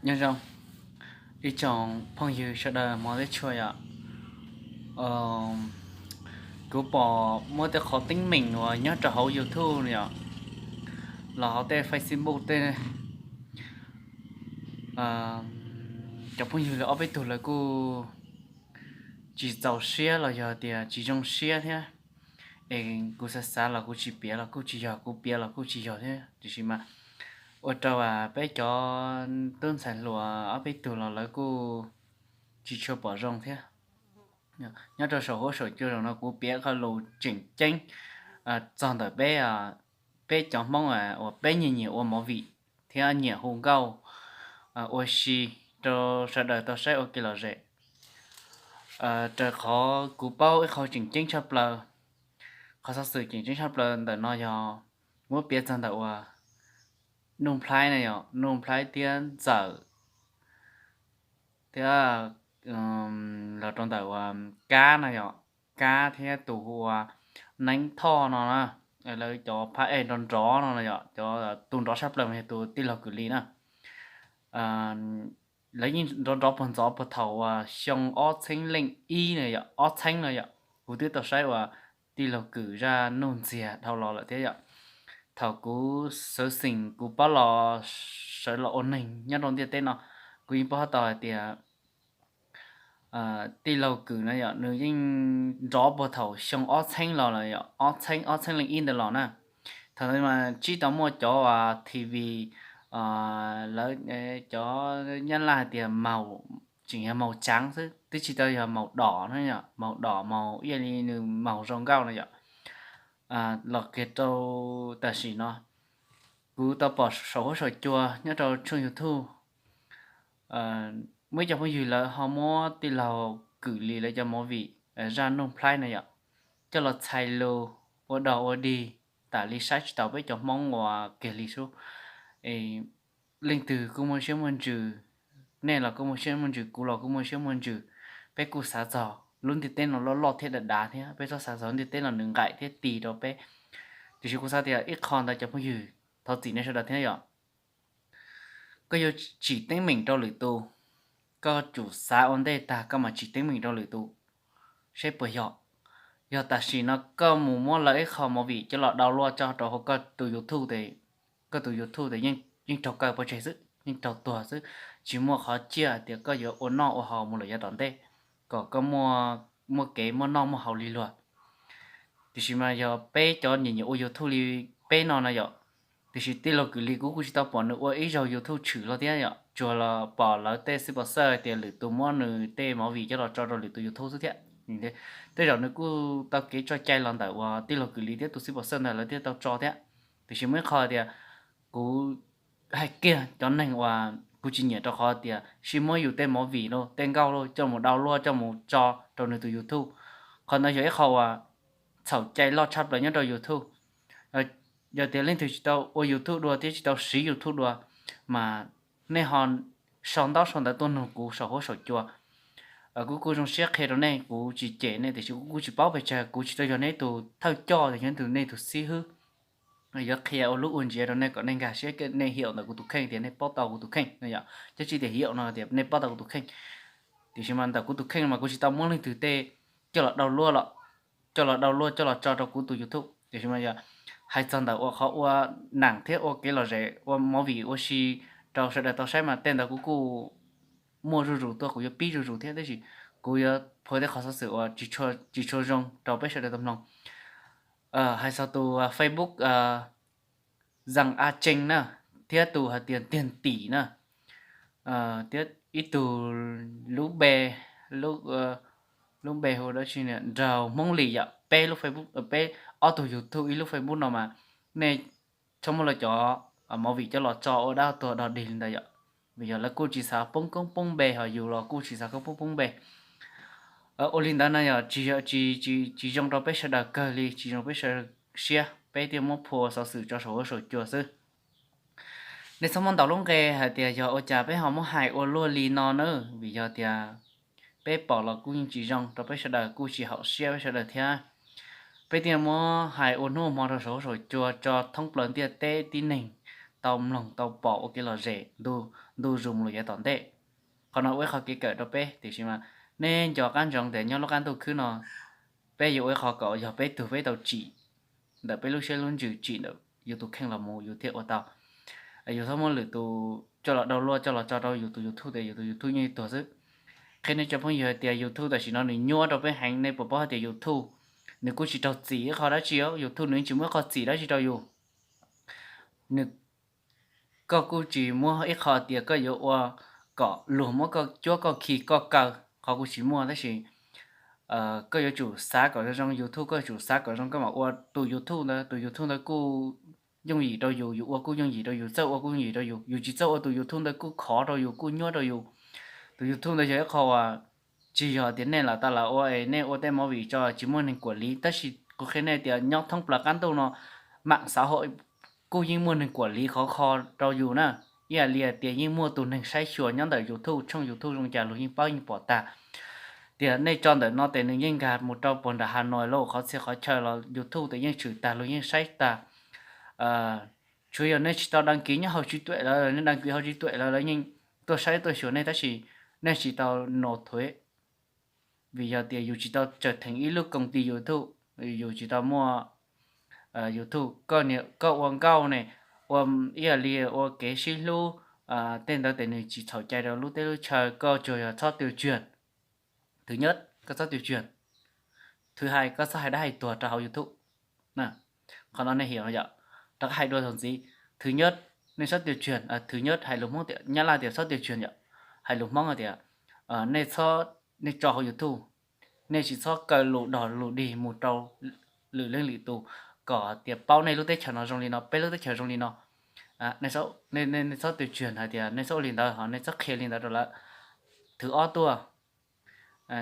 Nyob zoo ib tsoom phooj ywg sawv daws hmov thiab tshua yom. Kuv pom muaj tej qhov teeb meem uas nyob rau hauv YouTube yom, los hauv tej Facebook tej, cov phooj ywg lawv ob peb tug lawv kuj tsis txaus siab los yog tias tsis zoo siab thiab. Es kuv xav xav los kuv tsis piav los kuj tsis yog, kuv piav los kuj tsis yog thiab, tiam sis mas ua rau peb cov tub ntxhais hluas ob peb tug los lawv kuj tsis tshua pom zoo thiab. Nyob rau saum huab saum cua zaum no kuv piav qhov lus tseem ceeb txog ntawm peb, peb cov Hmoob uas peb nyiam nyiam ua movie thiab nyiam hu nkauj ua si rau sawv daws tau saib ua kev lom zem. Raws qhov kuv paub ib qho tseem ceeb tshaj plaws, qhov xov xwm tseem ceeb tshaj plaws ntawm no yog muab piav txog ntawm uas Nuj Nplhaib na yom, Nuj Nplhaib thiab Ntxawm thiab los rau ntawm uas Kab na yom, Kab thiab tus hu ua Neeb Thoj no na, lawv cov phab ej nrov nrov no yom, cov tus nrov tshaj plaws mas yog tus tij laug Kwm Lis na. Lawv yeej nrov nrov puag ntxov puag thaum uas xyoo ob txheeb leej ib na yom, ob txheeb no yom, kuv twb tau saib uas tij laug Kwm zaj nuj ntxiag dhau los lawm thiab yom. Thaum kuv xwv xeem kuv pab los sawv los ua neeg nyob rau ntiaj teb no, kuv yeej paub tau hais tias tij laug Kwm na yom, nws yeej nrov puag thaum xyoo ob txheeb los lawm yom, ob txheeb ob txheeb leej ib ntawd los na. Thaum ntawd mas tsis tau muaj cov TV, lawv cov Nyab Laj hais tias maus, tseem yog maus tsaav xwb, twb tsis tau yog maus dom na yom, maus dom maus ib yam li nws maus zoo nkauj na yom. Los kiag rau tam sim no kuv tau pom saum huab saum cua nyob rau tshooj YouTube, muaj ib co phooj ywg lawv ho muab tij laug Kwm Lis lawv cov movie zaj Nuj Nplhaib na yom, coj los txhais lus ua dog ua dig, tas li saib tsis taus peb cov Hmoob uas kiag li xwb. Leej twg kuj muaj siab muaj ntsws, nej los kuj muaj siab muaj ntsws, kuv los kuj muaj siab muaj ntsws. Peb kuj xav txog lub ntiaj teb no loj loj thiab dav dav thiab, peb txhob xav txog lub ntiaj teb no nws nqaim thiab ti rau peb. Tiam sis kuv xav tias ib qho ntawd cov phooj ywg, thov txim nej sawv daws thiab yom. Koj yuav tsim teeb meem rau lwm tus, koj tsum xav ua ntej tag koj mam tsim teeb meem rau lwm tus, seb puas yog. Yog tam sim no koj mus muab lawv ib qho movie coj los download tso rau hauv koj tus YouTube, koj tus YouTube tes yeej raug kaw pov tseg xwb, yeej raug tuag xwb, tsis muaj qhov ciaj tias koj yuav ua noj ua haus mus lawm yav tom ntej, kom koj muaj kev muaj noj muaj haus li luag. Tiam sis mas yog peb cov nyiam nyiam ua YouTube li peb no na yom, tiam sis tij laug Kwm Lis kuv kuj tsis tau pom nws ua ib zaug YouTube tshwm los thiab yom, tsuas los pom lawv tej xib pos xawj tias lwm tus muab nws tej movie coj los tso rau lwm tus YouTube xwb thiab. Tej zaum nws kuj tau kev tso cai los ntawm uas tij laug Kwm Lis thiab tus xib pos xawj ntawd lawv thiaj tau tso thiab. Tiam sis muaj ib qho tias kuv hais kiag cov neeg uas kuv tsis nyiam rau qhov tias sib muab yus tej movie los tej nkauj los coj mus download coj mus tso rau nws tus YouTube. Qhov ntawd yog ib qho uas txhaum cai loj tshaj plaws nyob rau YouTube. Yog tias leej twg tsis tau ua YouTube dua thiab tsis tau siv YouTube dua, mas nej ho sau ntaub sau ntawv tuaj nug kuv saum huab saum cua. Kuv kuj zoo siab qhia rau nej, kuv tsis cem nej tiam sis kuv kuj tsis paub pes tsawg, kuv tsis tau yog nej tus thawj coj, yog nej tus xib hwb. Yuav qhia ua lub ua ntsiav rau nej kom nej nkag siab, nej him ntawm kuv tus kheej tias nej paub tau kuv tus kheej no yom, thiab tsis tias him no tias nej paub tau kuv tus kheej. Tiam sis mas ntawm kuv tus kheej mas kuv tsis tau muab leej twg tej coj los download los, coj los download coj los tso rau kuv tus YouTube. Tiam sis mas yog hais txog ntawm ua qhov ua neeg thiab ua kev lom zem ua movie ua si rau sawv daws tau saib mas tej ntawd kuv kuj muaj zuj zus tuaj, kuv yuav pib zuj zus thiab, tab sis kuv yuav phua tej qhov xov xwm uas tsis tshua zoo rau peb sawv daws tau mloog. Hais txog tus Facebook Zam A Tsees na, thiab tus hais tias Tiag Tim na, thiab ib tug lub npe, lub npe hu dab tsi, Nraug Hmoob Lis yom, peb lub Facebook, peb ob tug YouTube ib lub Facebook no mas nej txhob muab lawv cov movie coj los tso ua dab tuag dog dig li ntawd yom, vim yog lawv kuj tsis xav poob koob poob npe, ho yus los kuj tsis xav koob poob poob npe. Ua li ntawd no yog tsis, tsis zoo rau peb sawv daws kawg li, tsis zoo peb sawv daws siab, peb thiaj muab phua xov xwm tso saum huab saum cua xwb. Nej txhob muab ntaus lub nqe hais tias yog ua cas peb ho muab hais ua luaj li no na, vim yog tias peb pom los kuj yeej tsis zoo rau peb sawv daws, kuj tsis haum siab peb sawv daws thiab. Peb thiaj muab hais ua hnub hmo rau saum huab saum cua tso thoob plaws ntiaj teb tib neeg tau mloog tau pom ua kev lom zem ntu zus mus lawm yav tom ntej. Qhov no ua ib qho kev kawm rau peb, tiam sis mas nej nco qab ntsoov tias nyob lub qab ntuj khwb no peb yuav ua ib qho kom yog peb tug peb tau tsim ntawm peb lub siab lub ntsws, tsim ntawm yus tus kheej los mus yus thiaj ua tau. Yus txhob muab lwm tus coj los download coj los tso rau yus tus YouTube tias yus tus YouTube yeej tuag xwb. Qhia nej cov phooj ywg hais tias YouTube tam sim no nws nyuaj rau peb heev, nej puas paub hais tias YouTube nws kuj tsis raug txim ib qho dab tsi, YouTube nws tsis muaj ib qho txim dab tsi rau yus. Nws, koj kuj tsis muaj ib qho tias koj yuav ua kom luag muab koj cuab koj khi koj kaw, qhov kuj tsis muaj, tab sis koj yuav tsum xav kom zoo zoo YouTube, koj yuav tsum xav kom zoo koj mam ua tus YouTube ntawd, tus YouTube ntawd kuj yooj yim rau yus, yus ua kuj yooj yim rau yus, txawj ua kuj yooj yim rau yus, yus tsis txawj ua tus YouTube ntawd kuj khov rau yus kuj nyuaj rau yus. Tus YouTube ntawd yog ib qho uas tsis yog tias nej lam tas lam ua es nej ua tej movie tso tsis muaj neeg kuam liv, tab sis kuv qhia nej tias nyob thoob plaws qab ntuj no mam xav hauv kuj yeej muaj neeg kuam liv khov kho rau yus na. Ib yam li tias yeej muaj tus neeg saib xyuas nyob ntawm YouTube, tshooj YouTube zoo cas luag yeej paub yeej pom tag. Tias nej tso ntawm no tes nws yeej nkag mus rau puag nram Hà Nội lawm qhov txhia qhov chaw los YouTube tes yeej tshwm tag luag yeej saib tag. Tsuas yog nej tsis tau đăng ký nyob hauv trí tuệ lawm, nej đăng ký hauv trí tuệ lawm lawv yeej tuaj saib tuaj xyuas nej tab sis nej tsis tau nộp thuế. Vim yog tias yus tsis tau trở thành ib lub công ty YouTube, yus tsis tau muaj YouTube, koj ua nkauj ne, ua ib yam li ua kev sib hlub, tej ntawd tes nws tsis txhaum cai rau lub teb lub chaw, koj tsuas yog txhob tiêu chuẩn. Thứ nhất koj txhob tiêu chuẩn. Thứ hai koj txhob hais dab hais tuag rau hauv YouTube. Qhov no nej hiểu yom? Rov qab hais dua thaum ntxiv. Thứ nhất, nej txhob tiêu chuẩn, thứ nhất hais lus Hmoob tias, Nyab Laj tias txhob tiêu chuẩn yom, hais lus Hmoob tias nej txhob, nej tso hauv YouTube, nej tsis txhob kaw lus dog lus dig mus rau lwm leej lwm tus kom tias paub nej lub teb chaws no zoo li no, peb lub teb chaws zoo li no. Nej txhob tiêu chuẩn hais tias nej txhob ua li ntawd, ho nej txhob qhia li ntawd rau lawv. Thứ ob tuaj,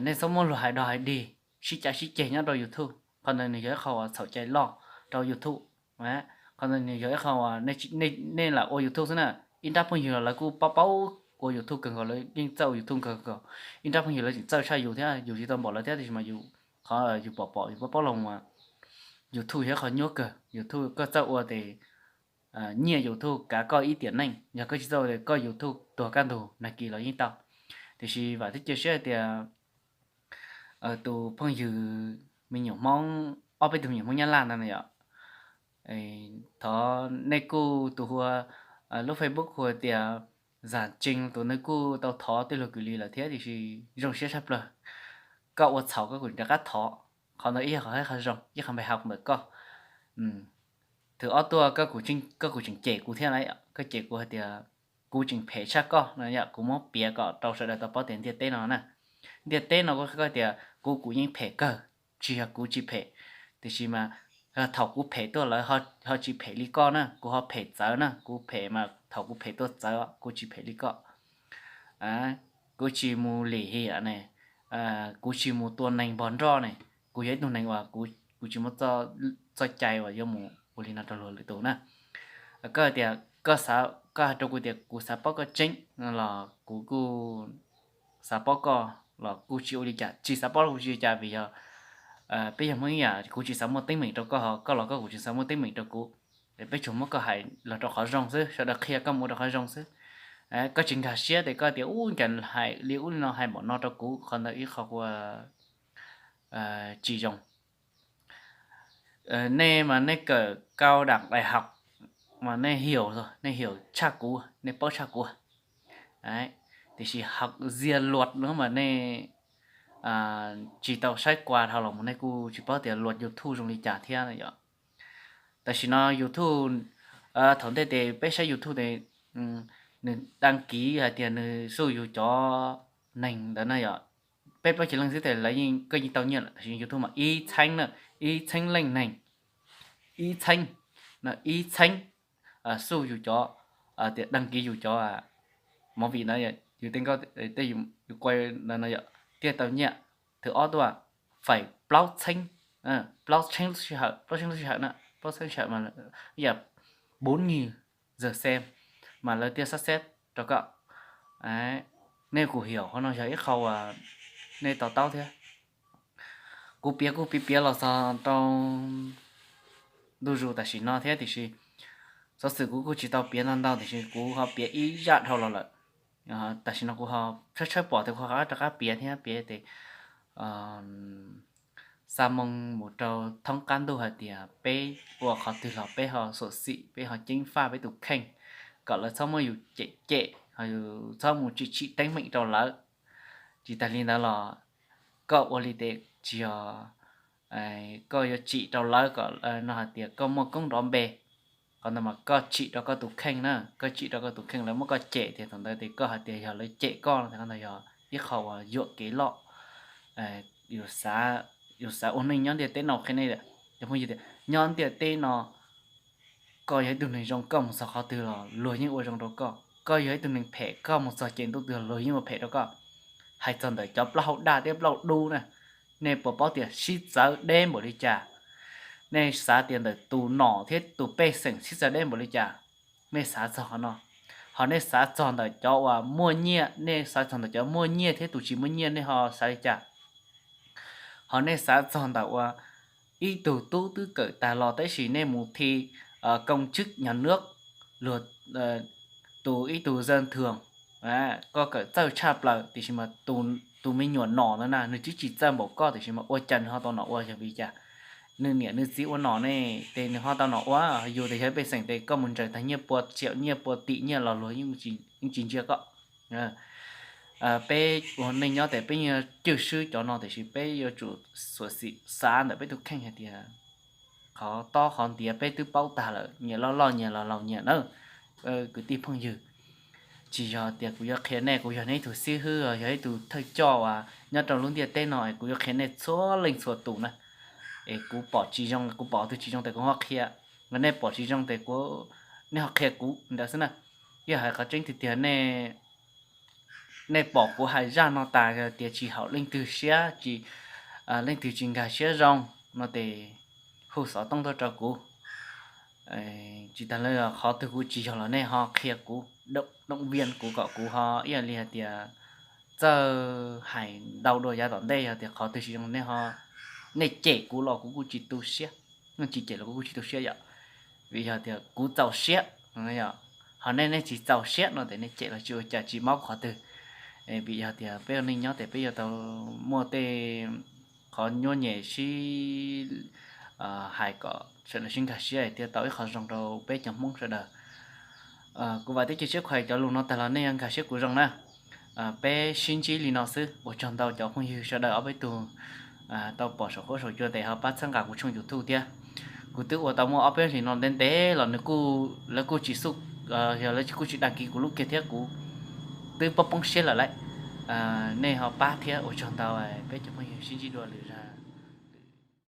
nej txhob muab luag hais dog hais dig sib cav sib ceg nyob rau YouTube, qhov ntawd nws yog ib qho uas txhaum cai loj rau YouTube. Qhov ntawd nws yog ib qho uas nej lam ua YouTube xwb na, ib nrab phooj ywg los lawv kuj paub paub ua YouTube kawg nkaus, lawv yeej txawj ua YouTube kawg nkaus. Ib nrab phooj ywg lawv tseem txawj tshaj yus thiab, yus tsis tau npaum lawv thiab, tab sis mas yus qhov yus pom pom yus paub paub los uas YouTube yog ib qho nyuaj kawg. YouTube koj txawj ua tes nyiaj YouTube kav koj ib tiam neej, yog koj tsis txawj ua tes koj YouTube tuag kaj ntug nag kis los yeej tau. Tiam sis vam thiab cia siab hais tias tus phooj ywg me nyuam Hmoob, ob peb tug me nyuam Hmoob Nyab Laj ntawd na yom, thov nej kuj tus hu ua lub Facebook hu tias Zam Tsees, tus nws kuj tau thov tej lus kws li lawm thiab, tiam sis zoo siab tshaj plaws koj ua txhaum koj kuj rov qab thov. Qhov ntawd ib yog qhov zoo, ib qhov npe hauv ntawm koj. Thwm ob tuaj, koj kuj tseem cem kuv thiab na, koj cem kuv hais tias kuv tseem phem tshaj koj no yom, kuv muab piav kom rau sawv daws tau paub tias ntiaj teb no na, ntiaj teb no kuv qhia koj tias kuv kuv yeej phem kawg, tsis yog kuv tsis phem, tiam sis mas thaum kuv phem tuaj lawv ho tsis phem li koj na, kuv ho phem txawv na, kuv phem mas thaum kuv phem tuaj txawv, kuv tsis phem li koj. Kuv tsis mus lim hiam ne, kuv tsis mus tua neeg npog nroj ne, kuv yog ib tug neeg uas kuv tsis muaj txoj cai uas yuav mus ua li no rau luag lwm tus na. Koj tias koj, koj hais rau kuv tias kuv xav paub koj tseeb los kuv kuj xav paub koj los kuj tsis ua li cas, tsis xav paub los kuj tsis ua li cas, vim yog peb yog Hmoob ib yam, kuv tsis xav muaj teeb meem rau koj, ho koj los koj kuj tsis xav muaj teeb meem rau kuv. Peb tsuas muab koj hais los rau qhov zoo xwb, sawv daws qhia koj mus rau qhov zoo xwb. Koj tsis nkag siab tes koj tias ub cas hais li ub li no hais npaum no rau kuv, qhov ntawd ib qho ua tsis zoo. Nej mas nej kawm cao đẳng đại học mas nej hiểu, nej hiểu tshaj kuv, nej paub tshaj kuv. Tiam sis học data luật no mas nej tsis tau saib qua dhau los mus nej kuj tsis paub tias luật YouTube zoo li cas thiab yom. Tam sim no YouTube, thaum ntej tes peb saib YouTube tes nws đăng ký hais tias nws xuj yus cov neeg ntawd na yom, peb plaub cev leej xwb tes lawv yeej, koj yeej tau nyiaj lawm. Tam sim YouTube mas ib txheeb na, ib txheeb leej neeg, ib txheeb, ib txheeb xuj yus cov, tias đăng ký yus cov movie ntawd, yus tej nkauj tej yus qua ntawd no yom, thiaj tau nyiaj. Thwm ob tuaj, phải plaub txheeb, plaub txheeb lub sij hawm, plaub txheeb lub sij hawm na, plaub txheeb sij hawm mas yam bốn nghìn giờ xem mas lawv thiaj xab xeb rau koj. Nej kuj hiểu qhov no yog ib qho uas nej to taub thiab. Kuv piav kuj piav piav los txog rau ntu zus tam sim no thiab, tiam sis Xov xwm kuv kuj tsis tau piav ntau ntau tiam sis kuv ho piav ib zaj dhau los lawm. Tam sim no kuv ho tshawb tshawb pom tias kuv ho rov qab piav thiab piav tias xa moo mus rau thoob qab ntuj hais tias peb ua qhov twg los peb ho xyuam xim, peb ho ceev faj peb tus kheej, kom lawv txhob muab yus cem cem, ho yus txhob mus tsim tsim teeb meem rau lawv. Tsis tas li ntawd los koj ua li tes tsis yog koj yuav tsim rau lawv kom no hais tias koj muaj koob nrov npe. Qhov ntawd mas koj tsim rau koj tus kheej na, koj tsim rau koj tus kheej, lawv muab koj cem tias thaum ntawd tes koj hais tias yog lawv cem koj no, qhov ntawd yog ib qho uas yuam kev loj. Yus xav ua neej nyob ntiaj teb no qhia nej tias, cov phooj ywg tias nyob ntiaj teb no koj yog ib tug neeg zoo koj mus txog qhov twg los luag yeej ua zoo rau koj, koj yog ib tug neeg phem koj mus txog ces ntuj twg los luag yeej ua phem rau koj. Hais txog ntawm cov plaub hau daj thiab plaub hau dub na, nej puas paub tias sib txawv deb npaum li cas? Nej xav tias ntawm tus nom thiab tus pej xeem sib txawv deb npaum li cas? Nej xav txog qhov no. Ho nej xav txog ntawm cov uas muaj nyiaj, nej xav txog ntawm cov muaj nyiaj thiab tus tsis muaj nyiaj nej ho xav li cas? Ho nej xav txog ntawm uas ib tug tub twb kawm tag los tab sis nej mus thi công chức nhà nước, luag tus ib tug dân thường, koj kawm txawj tshaj plaws tiam sis mas tus me nyuam nom ntawd na nws twb tsis txawj npaum koj tiam sis mas ua cas nws ho tau nom ua, yog vim li cas? Nws niam nws txiv ua nom ne, ces nws ho tau nom ua. Yus tes yog pej xeem tes koj mus ntsawg tag nyiaj pua tsiaum nyiaj pua tim nyiaj los luag yeej tsis ntsia koj. Peb ua neej nyob tes peb yeej cwj swb cov no tiam sis peb yuav tsum xyuam xim xav ntawm peb tus kheej hais tias qhov tob qhov ntiav peb twb paub tag lawm, nyias loj loj nyias laus laus nyias na. Kwv tij phooj ywg, tsis yog tias kuv yuav qhia nej, kuv yog nej ib tug xib hwb, yog ib tug thawj coj uas nyob rau lub ntiaj teb no es kuv yuav qhia nej txhua leej txhua tus na. Es kuv pom tsis zoo, kuv pom qhov twg tsis zoo tes kuv ho qhia, nej pom tsis zoo tes nej ho qhia kuv ntawd xwb na. Yog hais qhov tseeb tiag tiag, nej pom kuv hais zaj no tas tias tsis haum leej twg siab, leej twg tsis nkag siab zoo no tes hu xov tooj tuaj rau kuv. Tsis tas li qhov twg kuv tsis yog los nej ho qhia kuv, động viên kuv kom kuv ho ib yam li hais tias txawj hais ntau dua yav tom ntej. Yog tias qhov twg tsis zoo nej cem kuv los kuv kuj tsis tu siab, nej tsis cem los kuv kuj tsis tu siab yom, vim yog tias kuv txaus siab. Ho nej, nej tsis txaus siab no tes nej cem los tsis ua cas, tsis maub qhov twg. Vim yog tias peb ua neej nyob tes peb yuav tau muaj tej qhov nyuaj nyem sib hais kom sawv daws sib nkag siab thiaj tau ib qho zoo rau peb cov Hmoob sawv daws. Kuv vam thiab cia siab hais cov lus no tag los nej yuav nkag siab kuv zoo na. Peb sib ntsib li no xwb, ua tsaug ntau cov phooj ywg sawv daws ob peb tug tau pom saum huab saum cua tes ho pab txhawb nqa kuv tshooj YouTube thiab. Kuv twb ua tau muaj ob peb hlis no ntev ntev los nws kuj, lawv kuj tsis xub, yog lawv kuj tsis dag kiv kuv lub kiag thiab kuv twb poob poob siab lawm lauj. Nej ho pab thiab, ua tsaug ntau, peb cov phooj ywg sib ntsib dua lwm zaus.